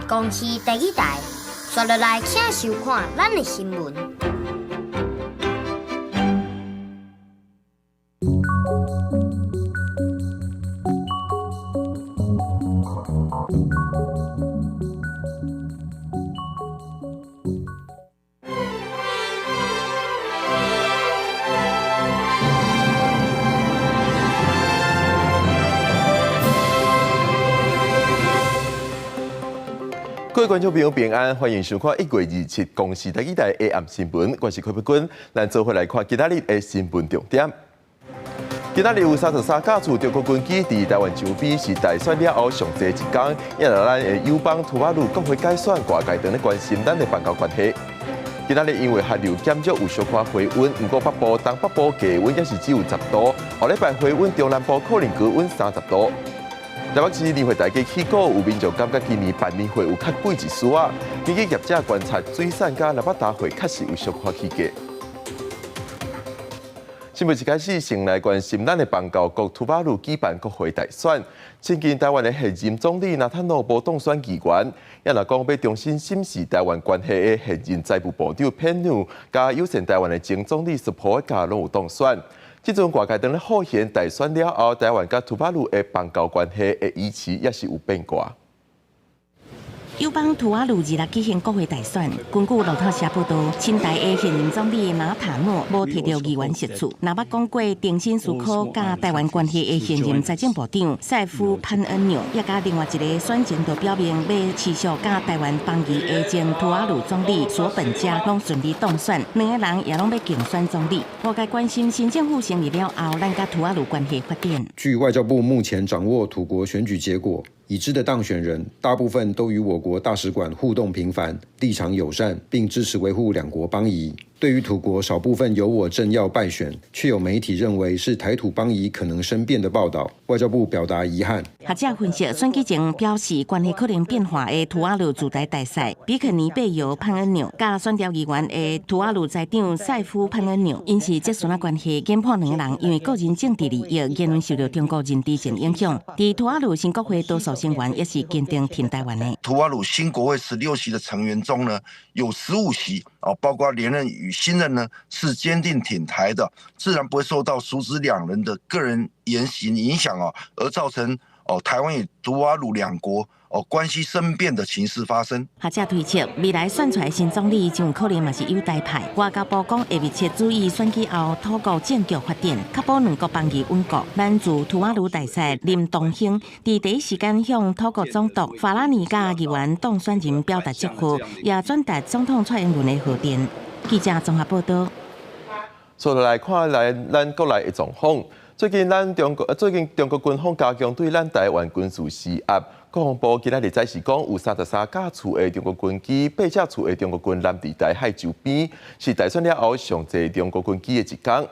公視第二台，刷落來請收看咱的新聞。各位觀眾朋友平安，歡迎收看1月27公視第二台 AM 新聞，我是柯培君，咱做伙來看今仔日的新聞重點。今仔日有33架次中國軍機佇台灣周邊是大選了後上濟一工，也若咱的友邦吐瓦魯國會改選，外界當咧關心咱的邦交關係。今仔日因為寒流減弱，有小可回溫，毋過北部、東北部低溫也是只有10度，後禮拜回溫，中南部可能高溫30度。台北市年貨大街起鼓，有民眾感覺今年辦年貨有較貴一絲仔。根據業者觀察，水產佮六百大貨確實有小可起價。新聞一開始先來關心咱的邦交國吐瓦魯舉辦國會大選。親近台灣的現任總理納坦諾無當選議員，也若講欲重新審視台灣關係的現任財務部長潘紐，佮友善台灣的前總理斯普加攏有當選。這陣外界當咧好現大選了後，台灣佮吐瓦魯的邦交關係的維持也是有變卦。友邦吐瓦魯26舉行國會大選，根據路透社報道，親台的現任總理納塔諾無提著議員席次，若捌講過重新思考佮台灣關係的現任財政部長賽夫潘恩紐，也佮另外一个選前就表明欲持續佮台灣邦誼的前吐瓦魯總理索本加攏順利當選，兩个人也攏欲競選總理。外界關心新政府成立了後，咱佮吐瓦魯關係發展。據外交部目前掌握土國選舉結果，已知的當選人大部分都與我國大使館互動頻繁，立場友善，並支持維護兩國邦誼。對於土國少部分友我政要敗選，卻有媒體認為是台土邦誼可能生變的報道，外交部表達遺憾。學者分析，選舉前表示關係可能變化的吐瓦魯駐台大使比肯尼貝尤潘恩紐，佮選調議員的吐瓦魯財長賽夫潘恩紐，𪜶是質詢仔關係，研判兩个人因為個人政治利益，言論受到中國認知戰影響。佇吐瓦魯新國會多數成員也是堅定挺台灣的。吐瓦魯新國會16席的成員中呢，有15席啊，包括連任與新任呢，是堅定挺台的，自然不會受到叔侄兩人的個人言行影響哦，而造成哦台灣與吐瓦魯兩國哦關係生變的情勢發生。學者推測，未來選出來新總理就有可能嘛是友台派。外交部講會密切注意選舉後土國政局發展，確保兩國邦誼穩固。咱駐吐瓦魯大使林東興佇第一時間向土國總督法拉尼佮議員當選人表達祝賀，也轉達總統蔡英文的賀電。記者綜合報道。接來看來咱國內的狀況。最近中國軍方加強對咱台灣軍事施壓。國防部今仔日載是講，有33架次的中國軍機，8架次的中國軍艦佇台海周邊，是大選了後上濟中國軍機的一工。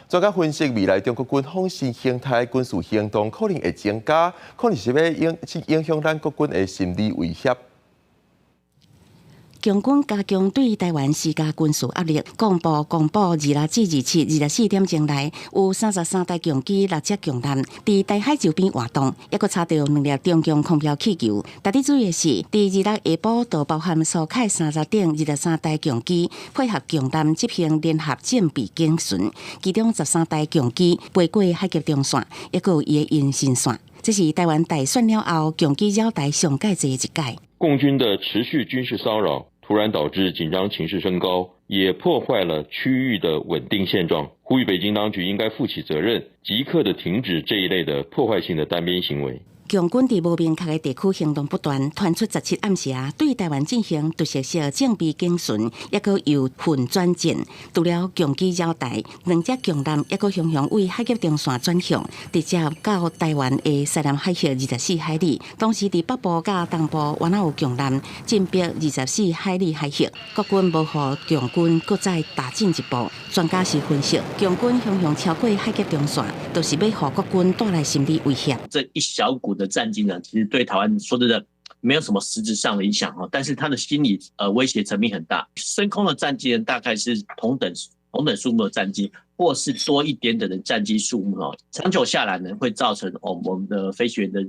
專家分析，未來中國軍方新形態軍事行動可能會增加，可能是欲影響咱國軍的心理威脅。共軍加強對台灣施加軍事壓力。國防部公布26至2724點鐘內有33台共機、六隻共艦佇台海周邊活動，抑閣查著兩粒中共空飄氣球。值得注意的是，佇26下晡就包含蘇凱30等23台共機配合共艦執行聯合戰備警巡，其中13台共機飛過海峽中線，抑閣有伊的延伸線。這是台灣大選了後共機繞台上蓋濟的一屆。共軍的持續軍事騷擾，突然導致緊張情勢升高，也破壞了區域的穩定現狀。呼籲北京當局應該負起責任，即刻的停止這一類的破壞性的單邊行為。共軍佇無明確的地區行動不斷，傳出17暗時啊，對台灣進行突襲式戰備警巡，抑閣由混轉戰。除了共機繞台，兩隻共艦抑閣雄雄為海峽中線轉向，直接到台灣的西南海域24海里。同時佇北部佮東部，原來有共艦進逼24海里海域，國軍無予共軍閣再打進一步。專家是分析，共軍雄雄超過海峽中線，就是欲予國軍帶來心理威脅。這一小股的戰機呢，其實對台灣說真的沒有什麼實質上的影響哈，但是它的心理威脅層面很大。升空的戰機呢，大概是同等數目的戰機，或是多一點點的戰機數目哈，長久下來呢，會造成我們的飛行員的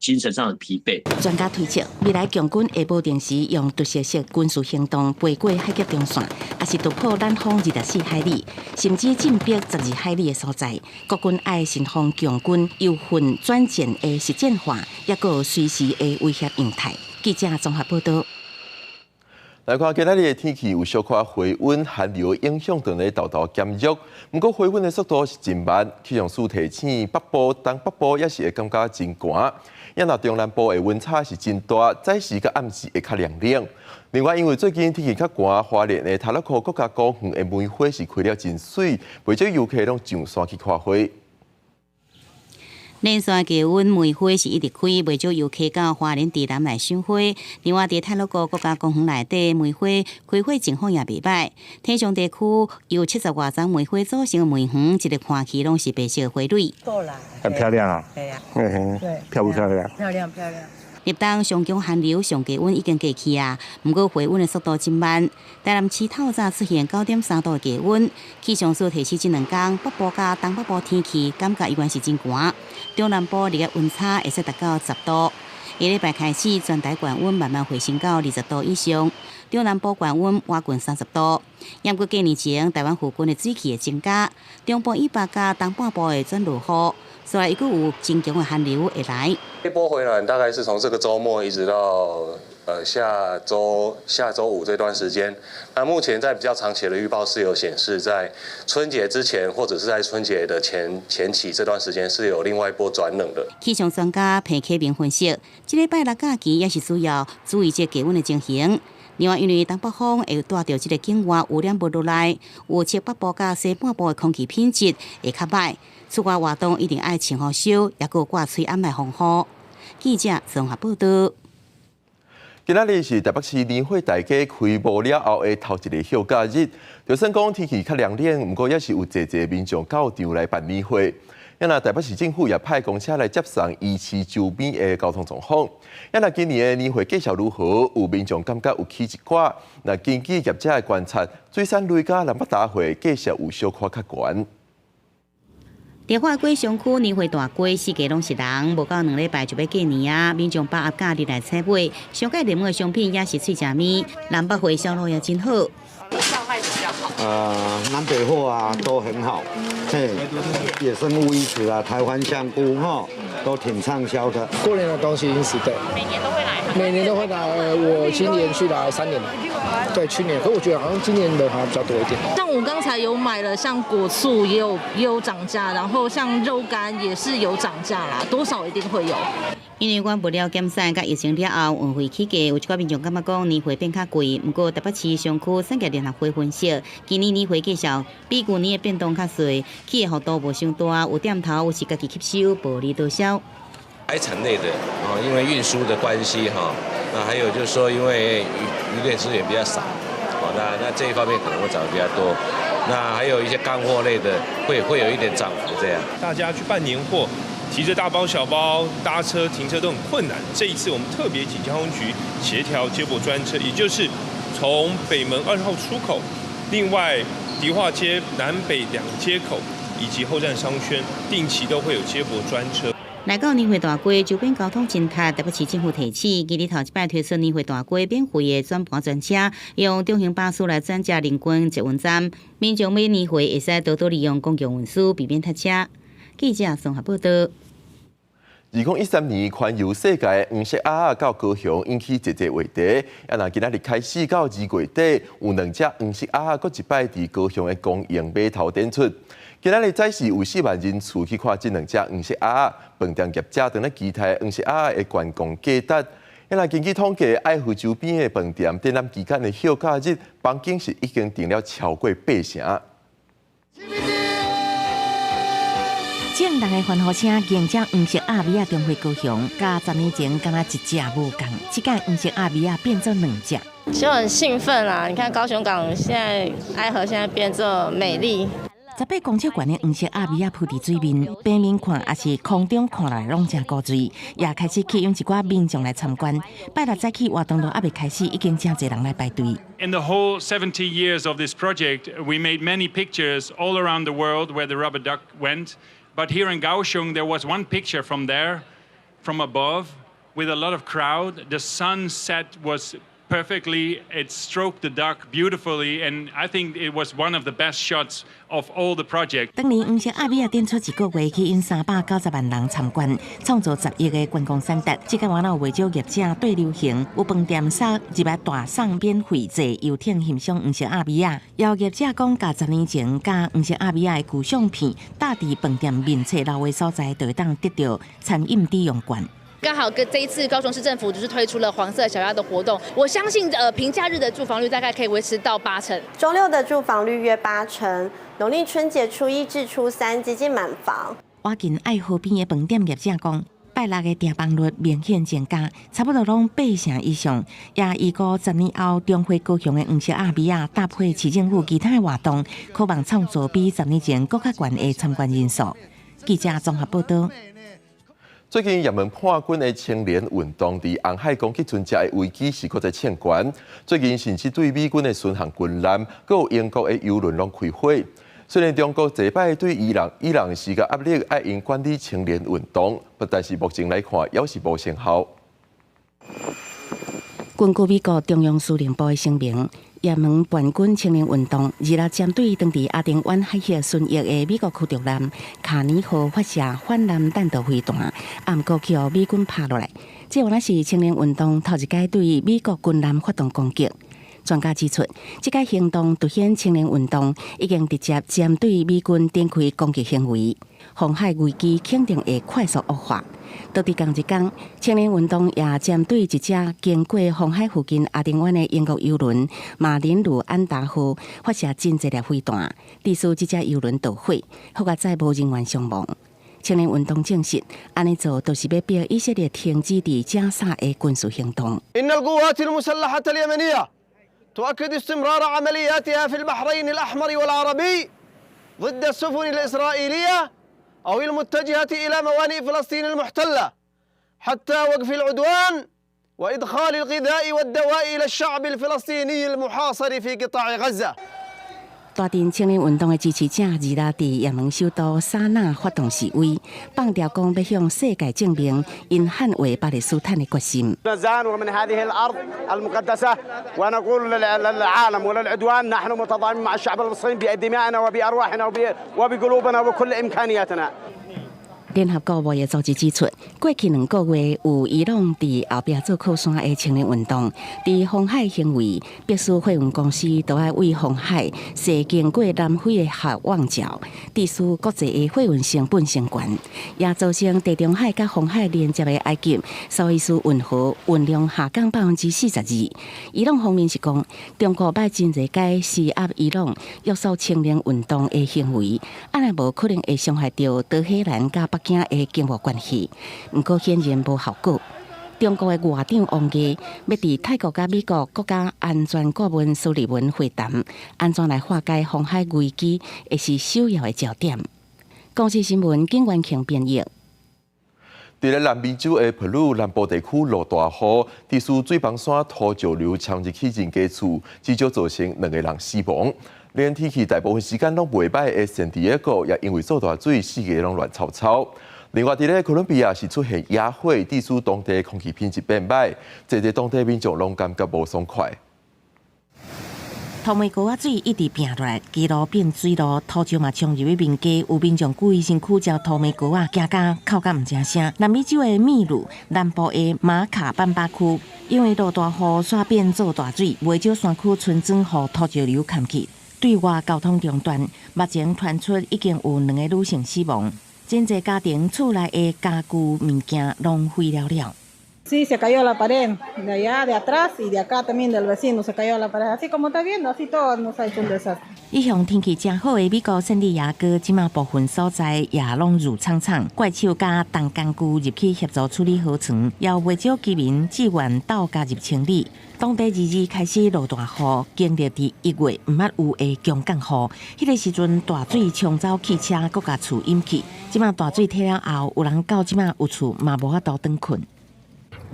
精神上的疲憊。專家推測，未來共軍會無定時用突襲式軍事行動飛過海峽中線，抑是突破南方24海里，甚至進逼12海里的所在。國軍愛慎防共軍由混轉戰的實戰化，抑閣隨時的威脅樣態。記者綜合報道。來看今仔日的天氣有小可回溫，寒流影響正咧沓沓減弱。毋過回溫的速度是真慢，氣象署提醒北部、東北部也是會感覺真寒。抑若中南部的溫差是真大，早時佮暗時會較涼冷。另外，因為最近天氣較寒，花蓮的太魯閣國家公園的梅花是開了真媠，袂少遊客攏上山去看花。連續低溫梅花是一直開，袂少遊客到花蓮池南來賞花。另外，佇太魯閣國家公園內底梅花開花情況也袂䆀。天上地區由70外層梅花組成的梅園，一个看去攏是白色花蕊。很漂亮啊！對呀，對，漂不漂亮？漂亮漂亮。立冬上強寒流上低溫已經過去啊，毋過回溫的速度真慢。台南市透早出現9.3度的低溫，氣象署提醒這兩工北部佮東北部天氣感覺依然是真寒，中南部日夜溫差會使達到10度。下禮拜開始，全台高溫慢慢回升到20度以上，中南部高溫倚近30度。毋過過年前，台灣附近的水汽會增加，中部以北佮東半部會轉落雨。所以，閣有真強的寒流會來。這波回暖大概是從這個週末一直到下週下週五這段時間。那目前在比較長期的預報是有顯示，在春節之前或者是在春節的前前期這段時間是有另外一波轉冷的。氣象專家彭啟明分析，這禮拜六假期也是需要注意這低溫的情形。另外，因為東北風會帶著這个境外污染物落來，預測北部佮西半部的空氣品質會較䆀。出外活動一定愛穿雨衫，抑閣掛喙罨來防雨。記者綜合報道。今仔日是台北市年貨大街開幕了後的頭一个休假日，就算講天氣較涼冷，毋過也是有濟濟民眾到場來辦年貨。啊，若台北市政府也派公車來接送魚市周邊的交通狀況。啊，若今年的年貨價數如何？有民眾感覺有起一寡。若根據業者的觀察，水產類佮南北大貨價數有小可較懸。迪化街商區年貨大街四界攏是人，無夠2禮拜就欲過年啊！民眾把握假日來採買，上蓋熱門的商品也是喙食物，南北貨銷路也真好。南北貨啊都很好，嘿，野生烏魚子啊，台灣香菇哈，都挺暢銷的。過年的東西應是對。每年都會來。每年都會來，我已經連續來3年了。對，去年，可我覺得好像今年的好像比較多一點。像我剛才有買了，像果醋也有漲價，然後像肉乾也是有漲價啦，多少一定會有。因為原物料減產，佮疫情了後運費起價，有一寡民眾感覺講年貨變較貴。毋過台北市商區產業聯合會分析，今年年貨價數比舊年的變動較細，起的幅度無傷大，有店頭有是家己吸收，薄利多銷。海產類的哦，因為運輸的關係哈，那還有就是說，因為魚魚類資源比較少，哦，那這一方面可能會漲得比較多。那還有一些乾貨類的，會有一點漲幅這樣。大家去辦年貨，提着大包小包搭車停車都很困難。這一次我們特別請交通局協調接駁專車，也就是從北門2號出口，另外迪化街南北兩街口以及後站商圈，定期都會有接駁專車。來到年貨大街周邊交通真塞，台北市政府提醒，今日頭一擺推出年貨大街免費的轉盤專車，用中型巴士來轉接鄰近捷運站，民眾買年貨會使多多利用公共運輸，避免塞車。記者綜合報道。2013年環遊世界黃色鴨仔到高雄引起濟濟話題。啊，若今仔日開始到2月底，有兩隻黃色鴨仔閣一擺佇高雄的公營碼頭展出。今仔日早市有4萬人次去看這兩隻黃色鴨仔，飯店業者正咧期待黃色鴨仔的觀光價值。啊，若根據統計，愛河周邊的飯店展覽期間的休假日，房間是已經訂了超過八成。眾人的歡呼聲迎接黃色鴨尾仔重回高雄，佮10年前敢若一隻無仝，這擺黃色鴨尾仔變做兩隻，就很興奮啦！你看高雄港現在愛河現在變這麼美麗。18公尺懸的黃色鴨尾仔浮佇水面，平面看抑是空中看來攏誠古錐，也開始吸引一寡民眾來參觀。拜六早起活動都猶未開始，已經誠濟人來排隊。 In the whole 70 years of this project, we made many pictures all around the world where the rubber duck went. But here in Kaohsiung, there was one picture from there from above with a lot of crowd. The sunset was perfectly, it stroked the dock beautifully, and I think it was one of the best shots of all the project. 當年黃色鴨米仔展出一個月，吸引390萬人參觀，創造10億的觀光產值。這個原來有袂少業者綴流行，有飯店送入來大送免費坐遊艇欣賞黃色鴨米仔。有業者講，共10年前佮黃色鴨米仔的舊相片，搭佇飯店面冊樓的所在，就會當得著餐飲抵用券。剛好跟這一次高雄市政府就是推出了黃色小鴨的活動，我相信平假日的住房率大概可以維持到八成。週六的住房率約八成，農曆春節初一至初三接近滿房。倚近愛河邊的飯店業者講，拜六的訂房率明顯增加，差不多攏八成以上。也預估10年後，重回高雄的黃色鴨米仔搭配市政府其他的活動，可望創造比10年前閣較懸的參觀人數。記者綜合報道。最近也門叛軍的青年運動佇紅海攻擊船隻的危機是閣再升懸。最近甚至對美軍的巡航軍艦，閣有英國的油輪攏開火。雖然中國這擺對伊朗施加壓力，愛𪜶管理青年運動，但是目前來看，猶是無成效。根據美國中央司令部的聲明，也門叛軍青年運動二日針對當地亞丁灣海峽巡弋的美國驅逐艦卡尼號發射反艦彈道飛彈，毋過去予美軍拍落來。這原來是青年運動頭一擺對美國軍艦發動攻擊。專家指出，這個行動凸顯青年運動已經直接針對美軍展開攻擊行為，紅海危機肯定會快速惡化。佇仝一工，青年運動也針對一隻經過紅海附近亞丁灣的英國油輪馬林魯安達號發射真濟粒飛彈，致使這隻油輪導火，好佳哉無人員傷亡。青年運動證實，按呢做就是欲逼以色列停止佇加沙的軍事行動。 إن القوات المسلحة اليمنية تؤكد استمرار عملياتها في البحرين الأحمر والعربي ضد السفن الإسرائيلية أو المتجهة إلى موانئ فلسطين المحتلة حتى وقف العدوان وإدخال الغذاء والدواء إلى الشعب الفلسطيني المحاصر في قطاع غزة。大陣青年運動的支持者二日佇也門首都薩那發動示威，放調講欲向世界證明𪜶捍衛巴勒斯坦的決心。 ومن هذه الأرض المقدسة ونقول للعالم وللعدوان نحن متضامنون مع الشعب الفلسطيني بدمائنا وبأرواحنا وبقلوبنا وبكل إمكانياتنا。聯合國貿易組織指出，過去2個月有伊朗佇後壁做靠山的青年運動，佇紅海行為，迫使貨運公司都愛對紅海設經過南非的好望角，致使國際的貨運成本升懸，也造成地中海佮紅海連接的埃及蘇伊士運河運量下降42%。伊朗方面是講，中國捌真濟擺施壓伊朗約束青年運動的行為，按呢無可能會傷害著德黑蘭佮北京的經貿關係，毋過顯然無效果。中國的外長王毅欲佇泰國佮美國國家安全顧問蘇利文會談，按怎來化解紅海危機，會是首要的焦點。公視新聞景元慶編譯。佇咧南美洲的秘魯南部地區落大雨，致使水崩山土石流衝入去人家厝，至少造成兩個人死亡。連天氣大部分時間攏袂䆀的聖地亞哥，也因為做大水，四界攏亂糟糟。另外，佇咧哥倫比亞是出現野火，致使當地空氣品質變䆀，濟濟當地民眾攏感覺無爽快。塗眉膏仔水一直拚落來，街路變水路，土石嘛衝入去民家，有民眾規身軀食塗眉膏仔，驚甲哭甲毋成聲。南美洲的秘魯南部的馬卡班巴區，因為落大雨，煞變做大水，袂少山區村莊予土石流崁去，對外交通中斷。目前傳出已經有兩个女性死亡，真濟家庭厝內的家具物件攏毀了了。 Sí, se cayó la pared de allá, de atrás y de acá también del vecino se cayó la pared. Así como está viendo, así todo nos ha hecho un desastre. 一向天氣誠好的美國聖地亞哥，這馬部分所在也攏霧氅氅。怪手佮重工具入去協助處理河床，也有袂少居民志願鬥加入清理。當地二二開始落大雨，經歷佇1月毋捌有的強降雨，彼個時陣大水沖走汽車，閣共厝淹去。這馬大水退了後，有人到這馬有厝嘛無法度轉睏。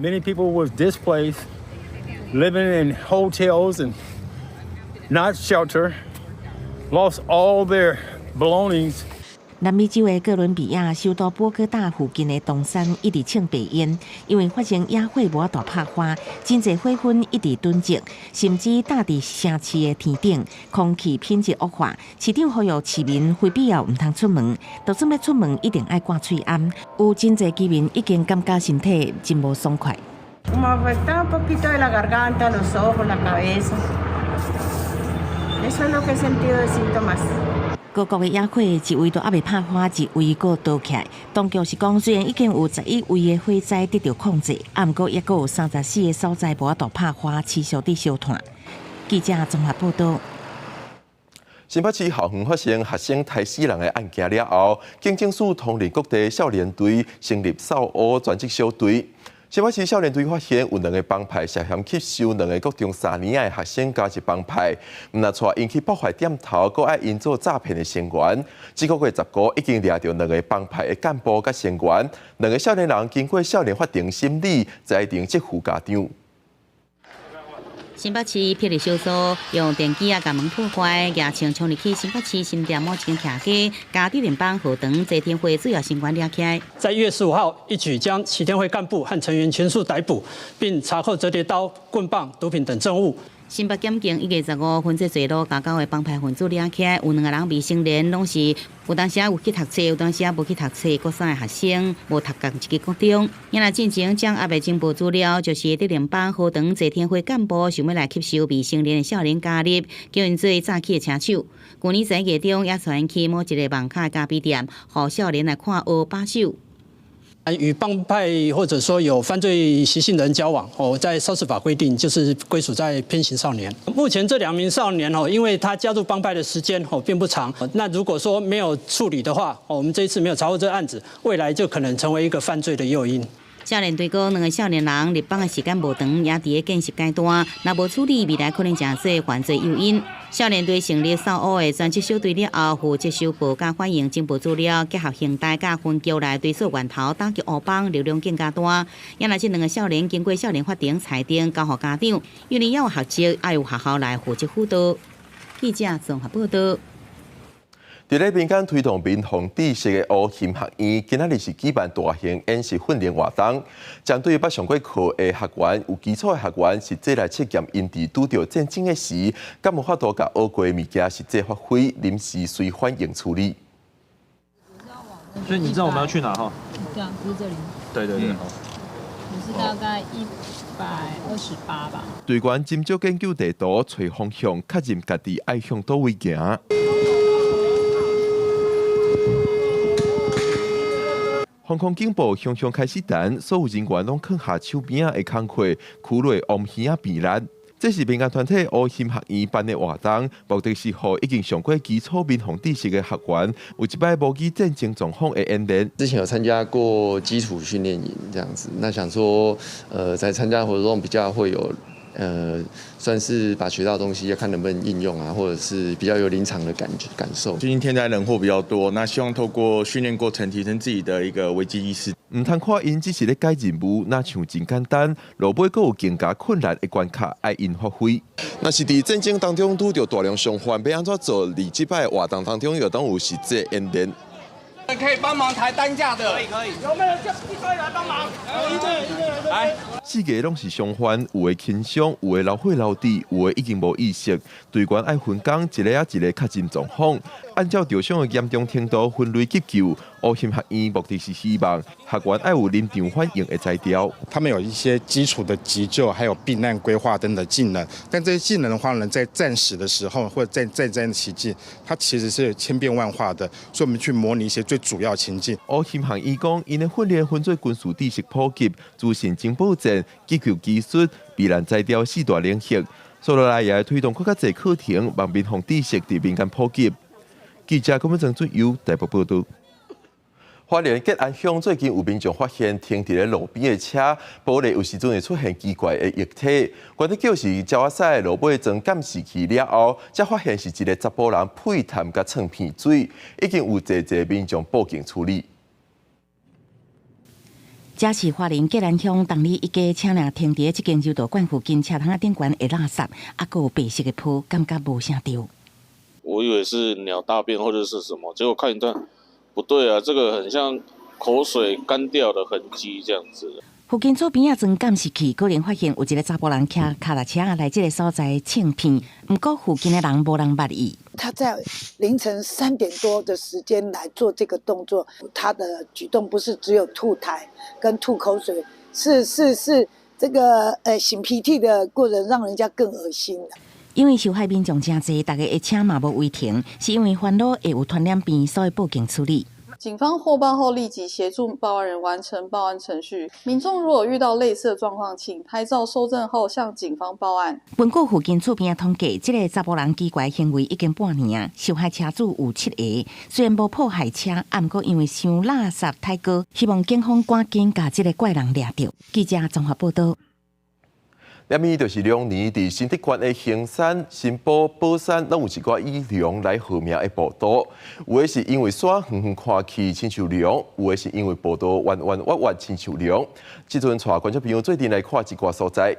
Many people was displaced, living in hotels and not shelter, lost all their belongings. 南美洲的哥倫比亞首都波哥大附近的東山一直衝白煙，因為發生野火無法度拍花，真濟火焚一直囤積，甚至搭佇城市的天頂，空氣品質惡化。市長呼籲市民非必要毋通出門，就算欲出門一定愛掛喙罨。有真濟居民已經感覺身體真無爽快。 Como afecta un poquito de la garganta, los ojos, la cabeza. Eso es lo que he sentido de síntomas. 各國的野火一位都猶未拍花，一位閣燒起來。當局是講，雖然已經有11位的火災得到控制，毋過猶閣有34個所在無法度拍花，持續佇燒炭。記者綜合報道。新北市校園發生學生刣死人的案件了後，警政署通令各地少年隊成立掃烏專職小隊。新北市少年隊發現有兩个幫派涉嫌吸收兩个國中三年的學生加入幫派，毋但帶𪜶去破壞店頭，閣愛𪜶做詐騙的成員。這個月15已經掠著兩个幫派的幹部佮成員，兩个少年人經過少年法庭審理，裁定責負家長。新北市霹靂小組用電鋸仔共門破壞，舉槍衝入去新北市新店某一間徛家，共竹聯幫荷塘齊天會主要成員掠起來。在1月15號，一舉將齊天會幹部和成員全數逮捕，並查扣折疊刀、棍棒、毒品等證物。新北檢警1月15分做罪路，共九个幫派分子掠起來，有兩个人未成年，攏是有當時有去讀冊，有當時無去讀冊，國三的學生無讀仝一个國中。𪜶若進前掌握的情報資料，就是竹聯幫荷塘齊天會幹部想欲來吸收未成年的少年加入，叫𪜶做詐欺的車手。舊年11月中，也傳去某一个網咖咖啡店，予少年來看學把手。與幫派或者說有犯罪習性的人交往，哦，在少司法規定就是歸屬在偏行少年。目前這兩名少年哦，因為他加入幫派的時間哦並不長，那如果說沒有處理的話，我們這一次沒有查獲這個案子，未來就可能成為一個犯罪的誘因。少年隊講，兩个少年人入幫的時間無長，也佇咧見習階段，若無處理，未來可能成做犯罪誘因。少年隊成立掃烏的專職小隊了後，負責收報佮反映情報資料，結合刑大佮分局來追溯源頭，打擊黑幫力量更加大。也若這兩个少年經過少年法庭裁定交予家長，因為猶有學籍，愛由學校來負責輔導。記者綜合報道。佇咧民間推動民防知識的烏興學院，今仔日是舉辦大型演習訓練活動，針對捌上過課的學員、有基礎的學員，實際來測驗𪜶佇拄著戰爭的時，敢有法度共學過的物件實際發揮，臨時隨反應處理。所以你知道我們要去哪哈？對啊，就是這裡。對對對，好。是大概128吧。隊員斟酌研究地圖，揣方向，確認家己愛向佗位行。防空警報響響開始彈，所有人員攏囥佇手邊仔的工課，區內烏耳仔避難。這是民間團體烏興學院辦的活動，目的是予已經上過基礎民防知識的學員，有一擺模擬戰爭狀況的演練。之前有參加過基礎訓練營這樣子，那想說，在參加活動比較會有，算是把學到的東西要看能不能應用啊，或者是比較有臨場的感覺感受。最近天災人禍比較多，那希望透過訓練過程提升自己的一個危機意識。毋通看𪜶只是咧解任務，若像真簡單，落尾閣有更加困難的關卡愛𪜶發揮。若是佇戰爭當中拄著大量傷患，欲按怎做？佇這擺活動當中，又當有實際演練。可以幫忙抬擔架的，可以可以。有沒有叫一隊來幫忙？一隊一隊來。四个攏是傷患，有的輕傷，有的流血流滴，有的已經無意識。隊員愛分工，一个仔一个確認狀況，按照著傷的嚴重程度分類急救。烏興學院目的是希望學員愛有臨場反應的才調。他們有一些基礎的急救，還有避難規劃等等技能。但這些技能的話呢，在戰時的時候或者在戰爭期間，它其實是千變萬化的。所以，我們去模擬一些最主要情境。烏興學院講，𪜶的訓練分做軍事知識普及、資訊情報戰、急救技術、避難才調四大領域。所以來也會推動閣較濟課程，讓民防知識佇民間普及。記者郭文正俊佑台北報道。花蓮吉安鄉最近有民眾發現停佇咧路邊的車玻璃有時陣會出現奇怪的液體，原來叫是鳥仔屎落尾裝監視器了後，才發現是一个查埔人噴痰佮嗆鼻水，已經有濟濟民眾報警處理。這是花蓮吉安鄉東里一家車輛停佇咧這間柔道館附近，車窗仔頂懸的垃圾，猶閣有白色的泡，感覺無啥著。我以為是鳥大便或者是什麼，結果看一段。不對啊，這個很像口水乾掉的痕跡這樣子。附近厝邊仔裝監視器，果然發現有一个查埔人騎跤踏車來這个所在衝片，毋過附近的人無人捌伊。他在凌晨3點多的時間來做這個動作，他的舉動不是只有吐痰跟吐口水，是這個擤鼻涕的過程，讓人家更噁心。因為受害民眾誠濟，大家的車嘛無違停，是因為煩惱會有傳染病，所以報警處理。警方獲報後立即協助報案人完成報案程序。民眾如果遇到類似的狀況，請拍照收證後向警方報案。根據附近厝邊統計，這个查埔人奇怪行為已經半年啊，受害車主有七个，雖然無破壞車，毋過因為傷垃圾太高，希望警方趕緊共這个怪人掠著。記者綜合報道。下面就是龍年佇新竹縣的興山、新埔、寶山，攏有一寡以龍來號名的步道。有的是因為山遠遠看去親像龍，有的是因為步道彎彎彎彎親像龍。這陣帶觀眾朋友做陣來看一寡所在。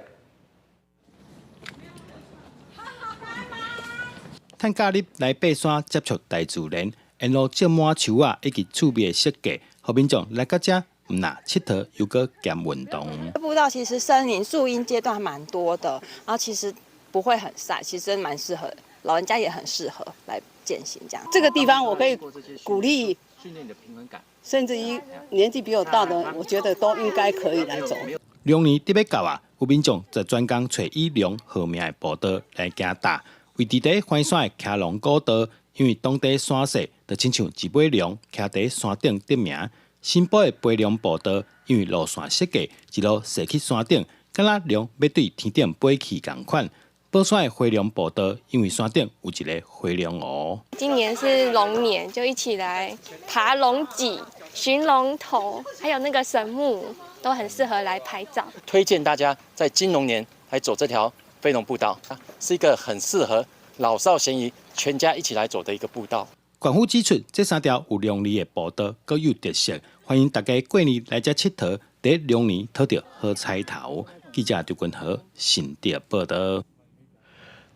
趁假日來爬山，接觸大自然，沿路種滿樹仔以及趣味的設計，予民眾來到遮。毋但𨑨迌猶閣兼運動。步道其實森林樹蔭階段蠻多的，然後其實不會很曬，其實蠻適合老人家也很適合來健行。這樣，這個地方我可以鼓勵訓練你的平衡感，甚至於年紀比我大的，我覺得都應該可以來走。龍年特別到啊，有民眾就專工揣以龍號名的步道來行踏，位佇佇環山的騎龍古道，因為當地山勢就親像一尾龍徛佇山頂得名。新埔的飛龍步道，因為路線設計一路踅去山頂，敢若龍欲對天頂飛去仝款。寶山的飛龍步道，因為山頂有一个飛龍湖。今年是龍年，就一起來爬龍脊、尋龍頭，還有那個神木，都很適合來拍照。推薦大家在金龍年來走這條飛龍步道，是一個很適合老少咸宜、全家一起來走的一個步道。縣府指出，這三條有龍字的步道各有特色，歡迎大家過年來遮𨑨迌，佇龍年討著好彩頭。記者張君豪新竹報道。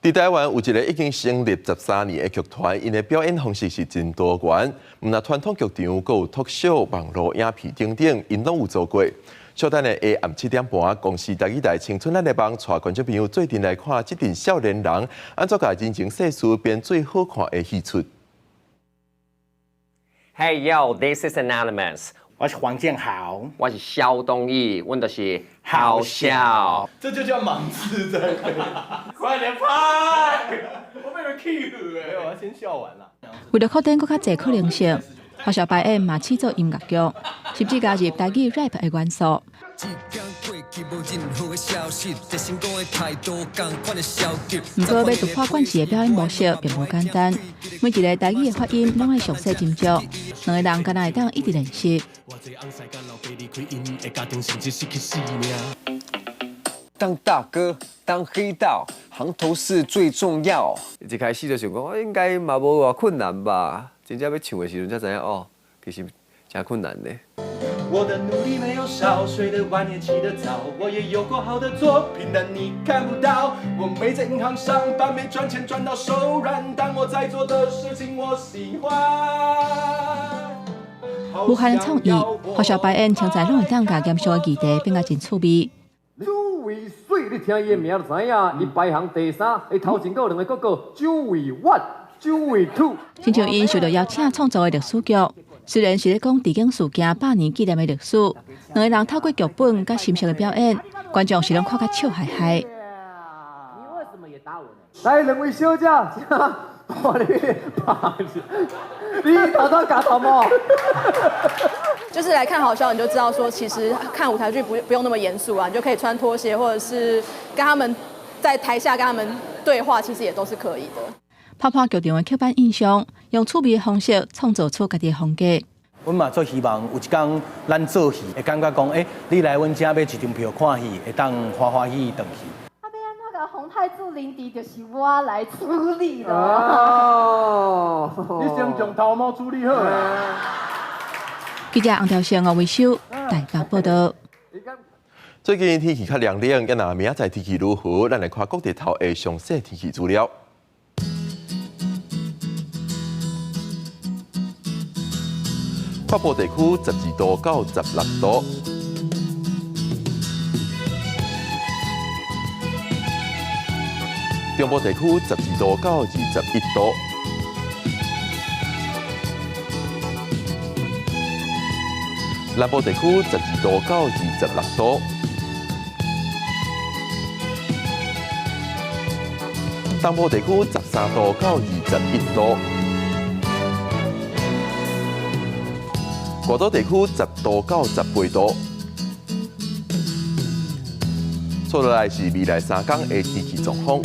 佇台灣有一个已經成立13年的劇團，𪜶的表演方式是真多元，毋但傳統劇場，閣有 talk show、網路影片等等，𪜶攏有做過。小等下下暗7點半，公視台語台青春咱的夢，帶觀眾朋友做陣來看這陣少年人按怎共人情世事編做好看的戲出。 Hey yo, this is Anonymous。我是黃建豪，我是蕭東義，阮就是豪笑。這就叫盲字在背。快點拍！我被人 cue 哎，我要先笑完了。為著擴展閣較濟可能性，豪笑排演嘛試做音樂劇，甚至加入台語 rap 的元素。毋過，欲突破慣勢的表演模式並無簡單，每一个台語的發音攏愛詳細斟酌，兩个人敢若會當一直練習。當大哥，當黑道，行頭是最重要。一開始就想講，應該嘛無偌困難吧？真正欲唱的時陣才知影哦，其實誠困難的。我的努力沒有少，睡得晚也起得早，我也有過好的作品，但你看不到。我沒在銀行上班，沒賺錢賺到手軟，但我在做的事情我喜歡。無限的創意，豪笑排演，現在攏會當共嚴肅的議題變甲真趣味。周偉水，你聽伊的名就知影，伊排行第三，伊頭前閣有兩个哥哥，周偉 one，周偉 two。親像𪜶受著邀請創作的歷史劇，雖然是咧講治警事件百年紀念的歷史，兩个人透過劇本佮深色的表演，觀眾是攏看甲笑嗨嗨。你為什麼也打我呢？來，兩位小姐，我你你打到假頭毛。就是來看豪笑，你就知道說，其實看舞台劇不用那麼嚴肅啊，你就可以穿拖鞋，或者是跟他們在台下跟他們對話，其實也都是可以的。拍破劇場的刻板印象，用趣味的方式創造出家己的風格。阮嘛足希望有一工，咱做戲會感覺講，欸，你來阮遮買一張票看戲，會當歡歡喜喜轉去。啊，欲按怎共洪太祖臨佇，就是我來處理咯。哦，你先將頭毛處理好。記者洪兆勝、吳維修台北報道。最近天氣較涼冷，啊若明仔載天氣如何？咱來看各地頭的詳細天氣資料。北部地區12度到16度。中部地區12度到21度。南部地區12度到26度。東部地區13度到21度。外島地區10度到18度。接落來是未來3天的天氣狀況。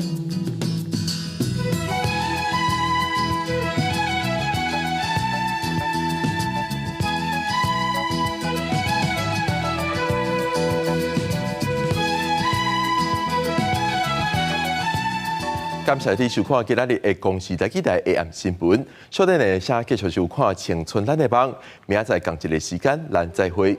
感謝你收看今仔日的公視台語台 AM 新聞。小等下，繼續收看《青春咱的夢》，明仔載仝一个時間，咱再會。